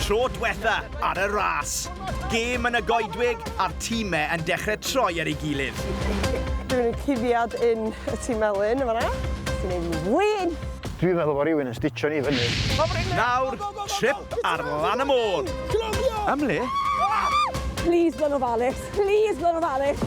Tro dwetha ar y ras. Gêm yn y goedwig a'r tîmau yn dechrau troi ar ei gilydd. Dwi'n yn cuddiad yn y tîm melyn yn fan'na. Sy'n neud fi'n flin! Dwi'n meddwl bod rhywun yn stitcho ni fyny. Nawr, trip ar lan y môr. Ym mle? Plîs bod yn ofalus. Plîs bod yn ofalus.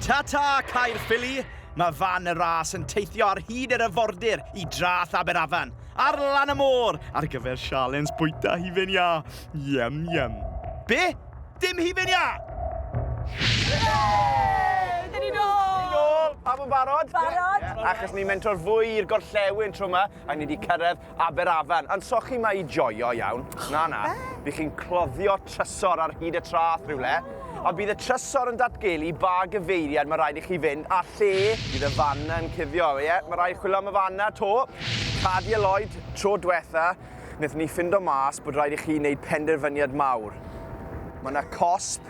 Ta-ta, Caerffili! Mae fan y ras yn teithio ar hyd yr arfordir i draeth Aberafan, ar lan y môr, ar gyfer sialens bwyta hufen iâ. Yum, yum. Be? Dim hufen iâ! Dyn ni nôl! Ni nôl! Pawb yn barod? Barod! Achos ni'n mentro'r fwy i'r gorllewin tro yma, a ni wedi cyrraedd Aberafan. Ond so chi ma i joio iawn. Na, na. By chi'n cloddio trysor ar hyd y traeth rhywle. A bydd y trysor yn datgelu ba gyfeiriad mae rhaid i chi fynd a lle bydd y fan yn cuddio. Ie, mae rhaid chwilio am y fan to. Cadi a Lloyd, tro diwetha, wnaethon ni ffindo mas bod rhaid i chi wneud penderfyniad mawr. Mae yna cosb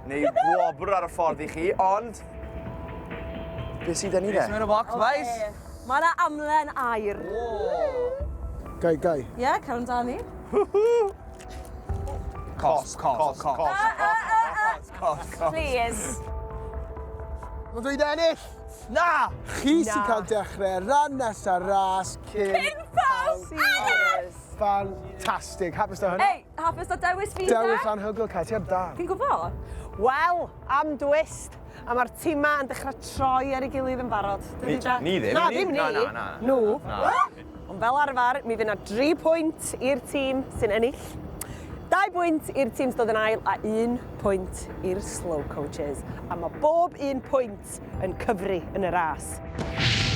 neu gwobr ar y ffordd i chi, ond beth sydd 'da ni de? Beth sy'n yn y bocs, boys? Mae yna amlen aur. Gai, gai. Ie, yeah, cer amdani. Cosb, cosb, cosb, cosb, cosb. Please. Mae'n dweud ennill! Na! Chi sy'n cael dechrau ran nesaf ras cyn... Cyn pawb arall! Fantastic. Hapus da hynny? Ei, hapus da dewis fi de? Dewis anhygoel, Cat, ti ar dan. Fi'n gwybod. Wel, am dwist. A mae'r timau yn dechrau troi ar ei gilydd yn barod. Dydy, Jack? Ni ddim. Na, ddim ni. Na, na, na. Nhw. Ond fel arfer, mi fydd 'na dri pwynt i'r tîm sy'n ennill, dau bwynt i'r tîm sy'n dod yn ail a un pwynt i'r slow coaches. A mae bob un pwynt yn cyfri yn y ras.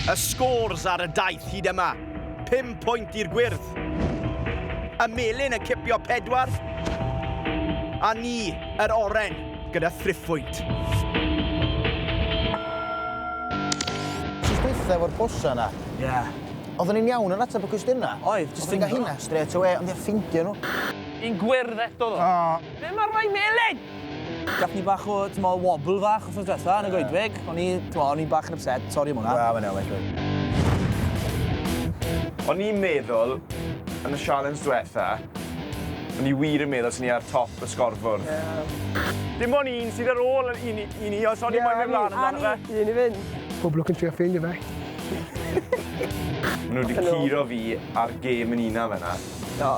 Y scores ar y daith hyd yma, pum pwynt i'r gwyrdd. Y melyn yn cipio pedwar, a ni, yr oren, gyda thriphwynt. Wsos dwytha efo'r bosa 'na. Ie. Oedden ni'n iawn yn ateb y cwestiyna. Oedd, jyst Oedden ni'n cael hynna straight away, ond ie, ffindio nhw. Un gwyrdd eto ddo. Be mae'r rhai melyn? Gath ni bach o, t'mo, wobble fach wthnos dwetha yn y goedwig. O'n i, t'mo, o'n i bach yn upset, sori am hwnna. Wel, mae'n iawn, mae'n siŵr. O'n i'n meddwl, yn y sialens dwetha, O'n i wir yn meddwl 'swn i ar top y sgorfwrdd. Ie. Dim ond un sydd ar ôl i ni, i ni os o'n i moyn mynd mlaen amdano fe. Un i fynd. Pob lwc yn trio ffeindio fe. Ma' nhw 'di curo fi ar gêm yn unan fan'na. Do.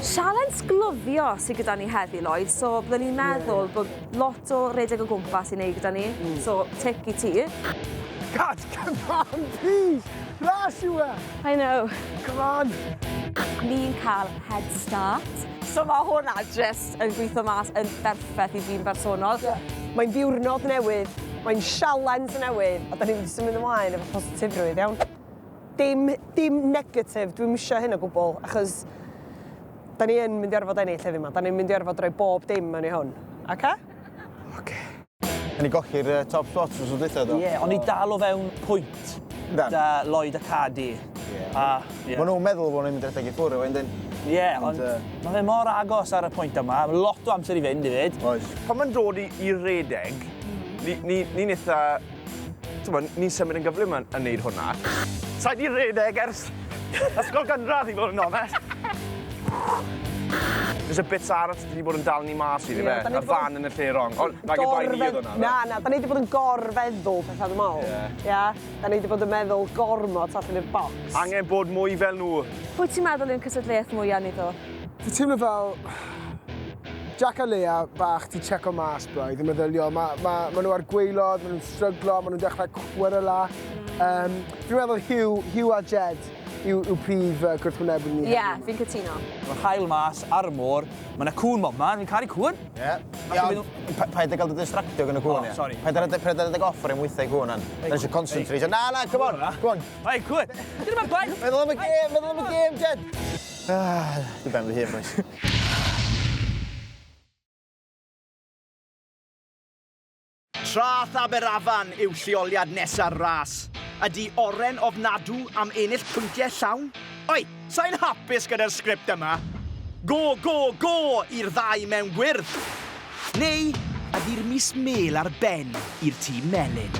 Sialens gloddio sy gyda ni heddi Lloyd, so byddwn ni'n meddwl bod lot o redeg o gwmpas i wneud gyda ni, so tic i ti. Cat, come on, please! Ras yw e! I know. Come on! Ni'n cael head start. So mae hwnna jyst yn gweithio mas yn berffaith i fi'n bersonol. Yeah. Mae'n ddiwrnod newydd, mae'n sialens newydd, a da ni'n mynd i symud ymlaen efo positifrwydd, iawn? Dim, dim negatif, dwi'm eisiau hyn o gwbl, achos da ni yn mynd i orfod ennill heddiw 'ma, da ni'n mynd i orfod rhoi bob dim mewn i hwn. Oce? Oce. O'n i golli'r uh, top spot wrth dwytha do. Ie, yeah, o'n i dal o fewn pwynt da Lloyd a Cadi. Ie. A, yeah. Maen nhw'n meddwl bod nhw'n mynd rhedeg i ffwrdd efo yndyn. Ie, yeah, ond uh, mae fe mor agos ar y pwynt yma. Mae lot o amser i fynd i fyd. Oes. Pan mae'n dod i, i redeg, ni'n ni, ni, ni eitha... Ni'n symud yn gyflym yn, yn neud hwnna. Sa i 'di redeg ers ysgol gynradd i fod yn onest. There's a bit arall sydd wedi bod yn dal ni mas i, yeah, fe? Y fan yn y lle wrong. Ond nag y bai ni oedd hwnna. Na, na, da ni wedi bod yn gorfeddwl pethau dwi'n meddwl. Yeah. Yeah? Da ni wedi bod yn meddwl gormod allan i'r bocs. Angen bod mwy fel nhw. Pwy ti'n meddwl yw'n cystadleuaeth mwyaf ni ddo? Fi teimlo fel Jack a Leia bach 'di checo mas braidd yn meddyliol. Ma' ma' ma' nhw ar gwaelod, ma' nhw'n stryglo, ma' nhw'n dechrau cweryla. Um, fi'n meddwl Hugh, Hugh a Jed yw, yw prif uh, gwrthwynebwyr ni. Ie, yeah, fi'n cytuno. Mae'r haul mas ar y môr, mae yna cŵn mob man, fi'n caru cŵn. Ie. Iawn, paid â gael dy distractio gan y cŵn, ie. Sorry. Paid â rhedeg off ar ein wythau cŵn, an. Da eisiau concentrate. Na, na, come on, come on. Hei, cŵn. Dyna mae'n gwaith. Meddwl am y gêm, meddwl am y gêm, Jed. Ah, Dwi ben fy hun, boys. Traeth Aberafan yw lleoliad nesa'r ras. Ydy oren ofnadw am ennill pwyntiau llawn? Oi, sa i'n hapus gyda'r sgript yma. Go, go, go i'r ddau mewn gwyrdd! Neu Ydy'r mis mêl ar ben i'r tîm melyn?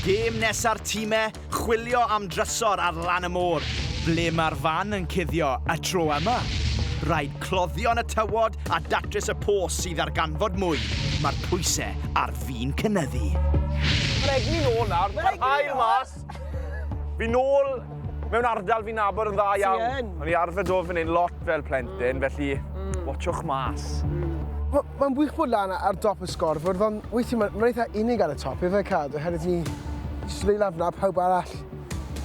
Gêm nesa'r time, chwilio am drysor ar lan y môr. Ble mae'r fan yn cuddio y tro yma? Rhaid cloddio yn y tywod a datrys y pos i ddarganfod mwy. Mae'r pwysau ar fin cynyddu. Mae'r egni nôl nawr, mae'r haul mas. Fi nôl mewn ardal fi'n nabod yn dda iawn. Ti yn? O'n i arfer dod fan hyn lot fel plentyn, felly watchwch mas. Mae'n wych bod lan ar dop y sgorfwrdd, ond weithiau mae'n ma eitha unig ar y top, ife Cad, oherwydd ni jyst reit lawr fyna, pawb arall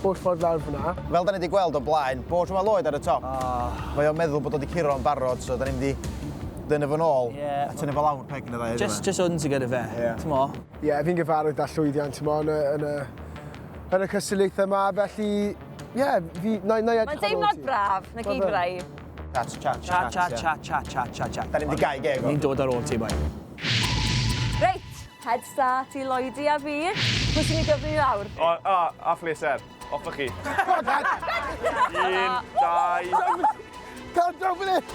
o'r ffordd lawr fyna. Fel da ni wedi gweld o blaen, bob tro mae Lloyd ar y top, oh. mae o'n meddwl bod o wedi curo yn barod, so da ni'n mynd i dynnu fo'n ôl yeah. a tynnu fo lawr peg yn y ddau. Just, just hwn sy'n gyda fe, yeah. T'mo? Ie, yeah, fi'n gyfarwydd â llwyddiant, t'mo, yn y, yn y, yn y cystadlaethau yma, felly, ie, yeah, fi, na, na i edrych ar ôl ti. Mae'n deimlad braf, na gyd rai. Chat, chat, chat. Chat, chat, chat, chat, chat, chat. Da ni'n mynd i gau geg o. Ni'n dod ar ôl ti, boi. Reit, head start i Lloydi a fi. Pwy sy'n ei gyfri lawr? O, o, a phleser. Off â chi. Un, dau... Cad, draw fan hyn!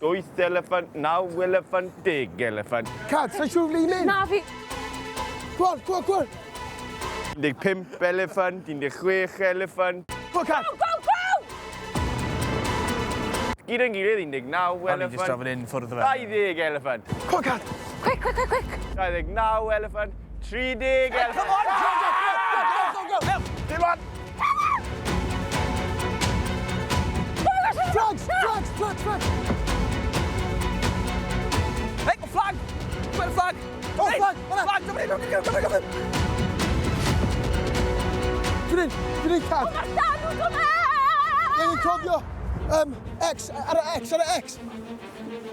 Wyth elephant, naw elephant, deg elephant. Cad, sa'n siŵr ble i mynd? Na fi. Go on, go on, go on! 15 elephant, 16 elephant. Go on, Cad! Go, go, go! Gyd yn gilydd, 19 elephant. O'n i jyst draw fan hyn, ffwrdd o fe. 20 elephant. Go on, Cad! Quick, quick, quick, quick! 29 elephant, 30 elephant. Come on, go, go, go, go, go, go! Dim on! Flags, flags, flags, flags! Hey, flag! Gweld flag! Oh, flag! Flag! Come in, come in, come in, come in! Fan hyn, fan hyn, Cad! Mae'r llanw'n dod mewn! Ei, cofio! X, ar y X, ar y X!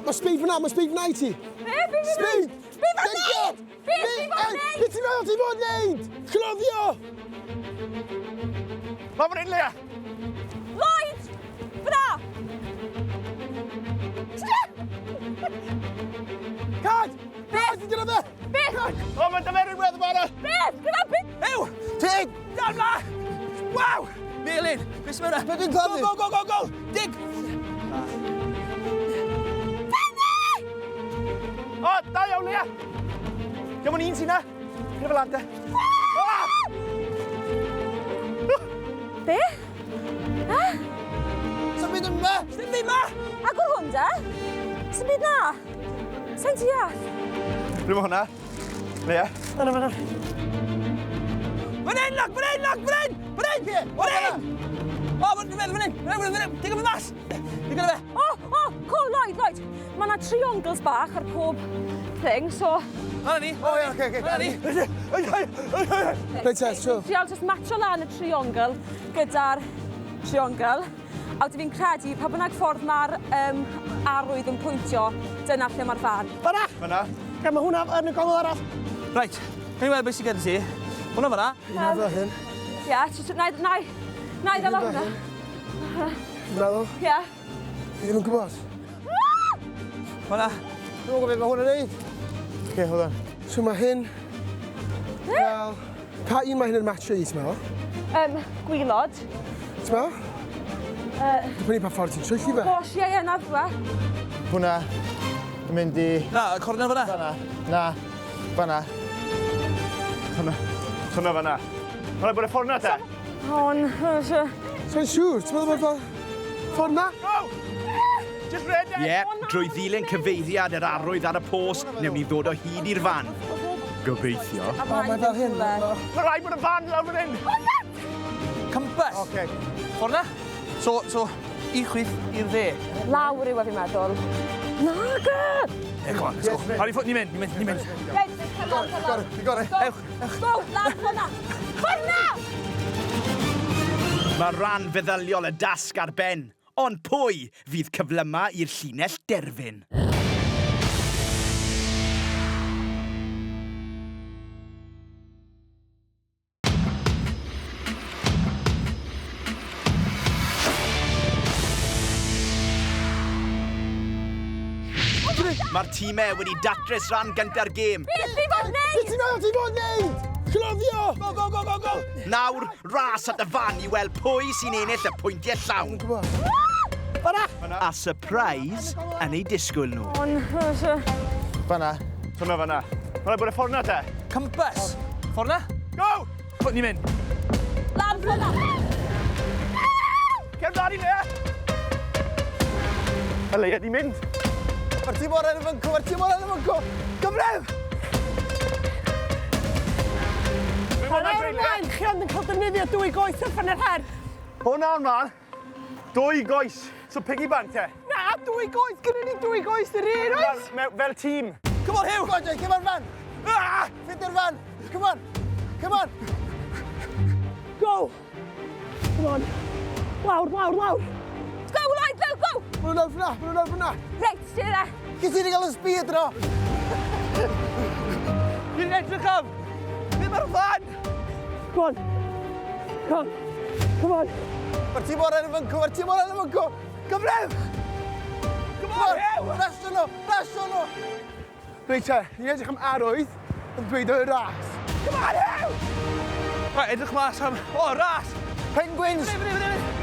Mae speed fyna, mae speed fyna i ti! Be, be, be, Speed! Be fod Thank neud? God! Be ti fod neud? Be ti'n meddwl ti fod neud? Cloddio! Mae fan hyn, Leah! Lloyd! Fyna! Cad! Beth? Ti'n gyda fe? Beth? O, mae dyma rhywbeth yma! Beth? Gyda beth? Ew! Tig! Dal ma! Waw! Melyn! Beth sy'n mynd? Be dwi'n claddu? Go, go, go, go, go! Dig! O, da iawn, Leah! Dim ond un sy'n na. Gyda fel ante. Be? Ha? Sa'n byd yma? Dim byd ma! Agor hwn de? Sa'n byd na? Sa'n deall? Ble mae hwnna? Leah? Yna fyna. Fan hyn, look! Fan hyn, look! Fan hyn! Fan hyn! Fan hyn! O, fan hyn, fan hyn! Fan hyn, fan hyn! Dig o fe mas! Dig o fe! O, o, cool, Lloyd, Lloyd. Mae yna triongles bach ar pob thing, so... Fan ni! O, ie, oce, oce. Fan ni! Reit te, so. Trial just matcho lan y triongl gyda'r triongl. A wedyn fi'n credu, pa bynnag ffordd mae'r arwydd yn pwyntio, dyna lle mae'r fan. Fyna! Fyna. Ga, mae hwnna yn y gongl arall. Reit, gawn ni weld beth sydd gyda ti. Hwna fan'na. Hwnna fel hyn. Ie, jyst, na, na, na i ddala hwnna. Fi'n meddwl. Ie. Fi ddim yn gwybod. Hwnna. Dwi'n gwybod beth mae hwn yn neud. Oce, hold on. So mae hyn... Fel... Pa un mae hyn yn matcho i, ti'n meddwl? Gwylod. Ti'n meddwl? Dibynnu pa ffordd ti'n troelli fe. Gosh, ie, ie, na fwe. Hwnna yn mynd i... Na, y cornel fan'na. Fan'na. Na. Fan'na. Hwnna. Hwnna fan'na. Hwnna bod y ffordd na te. Hon, Sa'n siŵr, ti'n meddwl bod fel... Ffordd na? Go! Just redeg! Ie, drwy ddilyn cyfeiriad yr arwydd ar y post, newn ni ddod o hyd i'r fan. Gobeithio. O, mae fel hyn. Mae rhaid bod y fan lawr fan hyn! Compass. Oce. Ffordd na. So, so, i chwith, i'r dde. Lawr yw e fi'n meddwl. Naga! Yeah, come on, let's go. Ar i ffwrdd, ni'n mynd, ni'n mynd, ni'n mynd. Reit, come on, come on. You got it. Go, go, lawr ffordd na. Ffordd na! Mae rhan feddyliol y dasg ar ben, ond pwy fydd cyflyma i'r llinell derfyn? Mae'r tîmau wedi datrys rhan gynta'r gêm. Beth fi fod wneud? Dyna ti fod wneud! Cloddio! Go, go, go, go, go! Nawr, ras at y fan i weld pwy sy'n ennill y pwyntiau llawn. Fan'na! A surprise yn eu disgwyl nhw. Fan'na. Hwna fan'na. Mae'n rhaid bod y ffordd na te. Compass. Ffordd na? Go! Put ni'n mynd. Lan fyna! Cer mlaen i le! Y leia di mynd. Mae'r tîm oren yn fyncw, mae'r tîm oren yn fyncw! Gyfrif! Dwi'n mynd Awr ymlaen, chi ond yn cael defnyddio dwy goes allan yr her. Hwna o'r mlaen. Dwy goes. So piggy bank te. Na, dwy goes, gynnu ni dwy goes yr un, oes? Fel tîm. Come on, Huw! Go on, Jake, come on, fan! Ah! Fynd i'r fan! Come on! Come on! Go! Come on. Lawr, lawr, lawr. Go, Lloyd, go, go! Ma' nhw'n lawr fyna, ma' nhw'n lawr fyna. Reit, ti yna. Gyd ti wedi cael y speed no? Fi'n edrych am! Ddim ar fan! Go on. Come on. Come on. Mae'r tîm oren yn fyncw, mae'r tîm oren yn fyncw! Gyfrif! Come on, Huw! Rasio nhw! Rasio nhw! Reit te, ni'n edrych am arwydd yn dweud o'r ras. Come on, Huw! Right, edrych mas am... O, ras! Penguins! Fyny, fyny, fyny!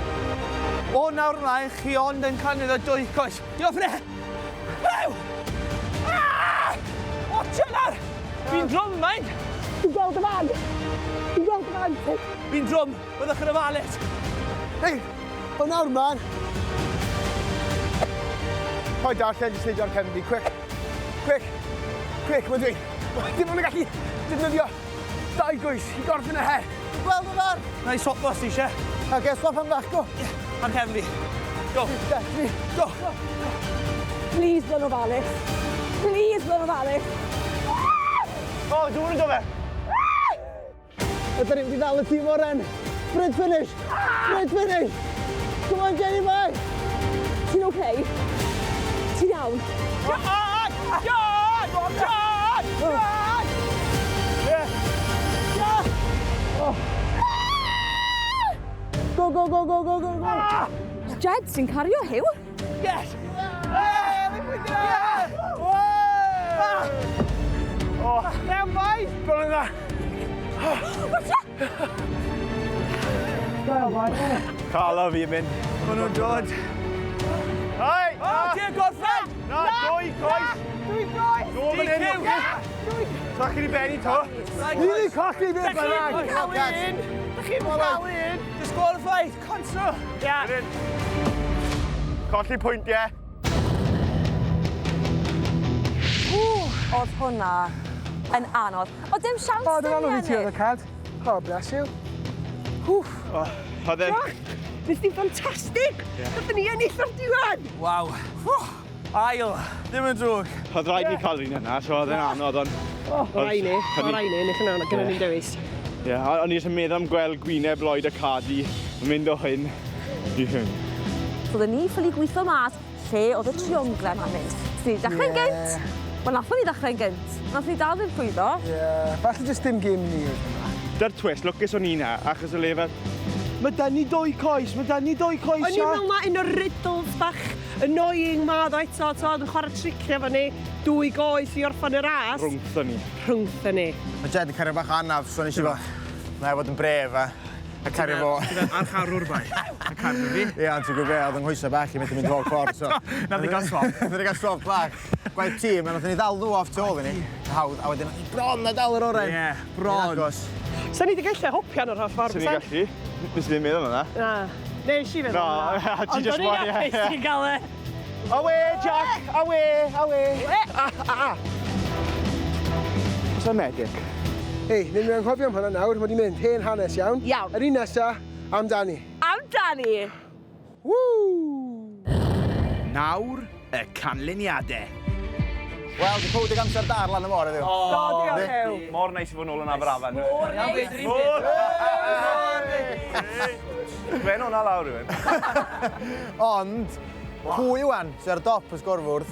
O nawr ymlaen, chi ond yn cael iddo dwy coes. Diolch fyny! Huw! Ah! Watch it nawr! Fi'n drwm, mind! Dwi'n gweld y fan. Dwi'n gweld y fan. Fi'n drwm, byddwch yn ofalus. Hei, o nawr man. Paid darllen, jyst neidio ar cefn fi, quick. Quick. Quick, mae'n dweud. Dim ond yn gallu defnyddio dau goes i gorffen y her. Gweld y fan! Na i swap os ti eisiau. Oce, swap am fach, go! Ar cefn fi. Go. Tri, Go. Please, bod yn ofalus. Please, bod yn ofalus. O, dwi'n mynd o fe. Ydyn ni'n mynd i ddal y tîm oren. Sprint finish! Sprint finish! Come on, Jenny Mai! Ti'n okay? Ti'n iawn? John! John! John! John! Go, go, go, go, go, go, go! Jed sy'n cario Huw. Yes! Down, boys! Bron yn dda. Carlo fi yn mynd. Maen nhw'n dod. Hei! O, ti'n gorffen! Na, dwy coes. Dwy goes. Nôl fan hyn. So chi di benni to. Ni wedi colli beth bynnag. Cael un. Dych chi'n cael un. Disqualified! Contra! Ia. Colli pwyntiau. Oedd hwnna yn anodd. O, dim siawns O, da dyna ni anodd i ti oedd y ennill. cad. Oh, bless you. Wff. Oedd e'n... Nes di'n ffantastig. Nathon ni ennill o'r diwedd. Waw. Ail. Ddim yn drwg. Oedd rhaid ni cael un yna, so oedd e'n anodd, ond... O, rai ni. O, rai ni. Ennill yna, gynnon ni'n dewis. Ie, o'n i jyst yn meddwl am gweld gwyneb Lloyd a Cadi yn mynd o hyn i hyn. So oedden ni ffili gweithio mas lle oedd y trionglau yma'n mynd. So ni ddechrau'n gynt. Wel, nathon ni ddechrau'n gynt. Nathon ni dal ddim llwyddo. Ie, falle jyst dim gêm ni oedd hwnna. Dy'r twist, lwcus o'n i na, achos o le fel... Mae da ni dwy coes, mae da ni dwy coes, O'n i'n meddwl na un o'r riddles bach annoying ma, ddo eto, to, yn chwarae tricia efo ni, dwy goes i orffan y ras. Rhwngthon ni. Rhwngthon ni. Mae Jed yn cario bach o anaf, so nes i fo... Na i fod yn bref a... A cario fo... Archarwr bai. A cario fi. Ie, ond ti'n gwybod be, oedd yng nghoesau bach i methu mynd fo'r ffordd, so... Nath ni gael swap. Nath ni gael swap bach. Gwaith tîm, a nath ni ddal nhw off tu ôl i ni. Hawdd, a wedyn nath ni bron a dal yr oren. Ie, bron. Agos. So ni wedi gallu hopian o'r holl ffordd, Swn i'n gallu. Nes i ddim meddwl am hwnna. Na. Nes i feddwl Na, am hwnna. ti jyst Ond o'n moyn, i'n ie, hapus ie. i gael e. Awe, Jack! Awe, awe! Oes 'na medic? Hei, ni'n mynd anghofio am hwnna nawr, mae wedi mynd hen hanes iawn. Iawn. Yr un nesa, amdani. Amdani! Woo! Nawr, y canlyniadau. Wel, di pawb wedi amser da ar lan y môr heddiw. Do, diolch Huw. Mor neis i fod nôl yn Aberafan. Mor neis. Mor! Gwen hwnna lawr rhywun. Ond, pwy wan sydd ar dop y sgorfwrdd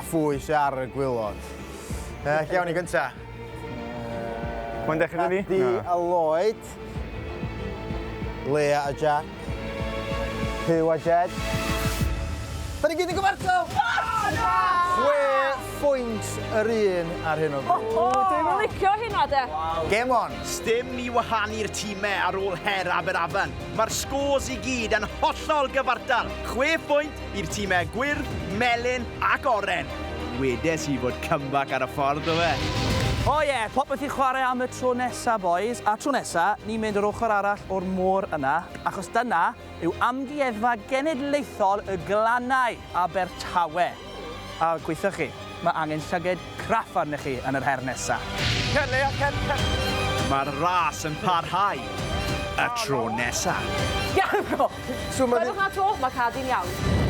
a phwy sydd ar y gwaelod? Lle awn ni gynta? Mae'n dechrau 'da fi? Di a Lloyd, Leah a Jack, Huw a Jed. Da ni gyd yn gyfartal! phwynt yr un ar hyn o bryd. O, dwi'n licio hynna de. Game on! Sdim i wahanu'r timau ar ôl her Aberafan. Mae'r scores i gyd yn hollol gyfartal. 6 phwynt i'r timau gwyrdd, melyn ac oren. Wedes i fod comeback ar y ffordd, do fe? O ie, yeah, popeth i chwarae am y tro nesa, boys. A tro nesa, ni'n mynd yr ochr arall o'r môr yna, achos dyna yw Amgueddfa Genedlaethol y Glannau, Abertawe. A gweitho chi, mae angen llyged craff arnych chi yn yr her nesa. Cer, Leia, cer, cer. Mae'r ras yn parhau y tro nesa. Iawn, go! So, ma' Gwelwch na to, mae Cadi'n iawn.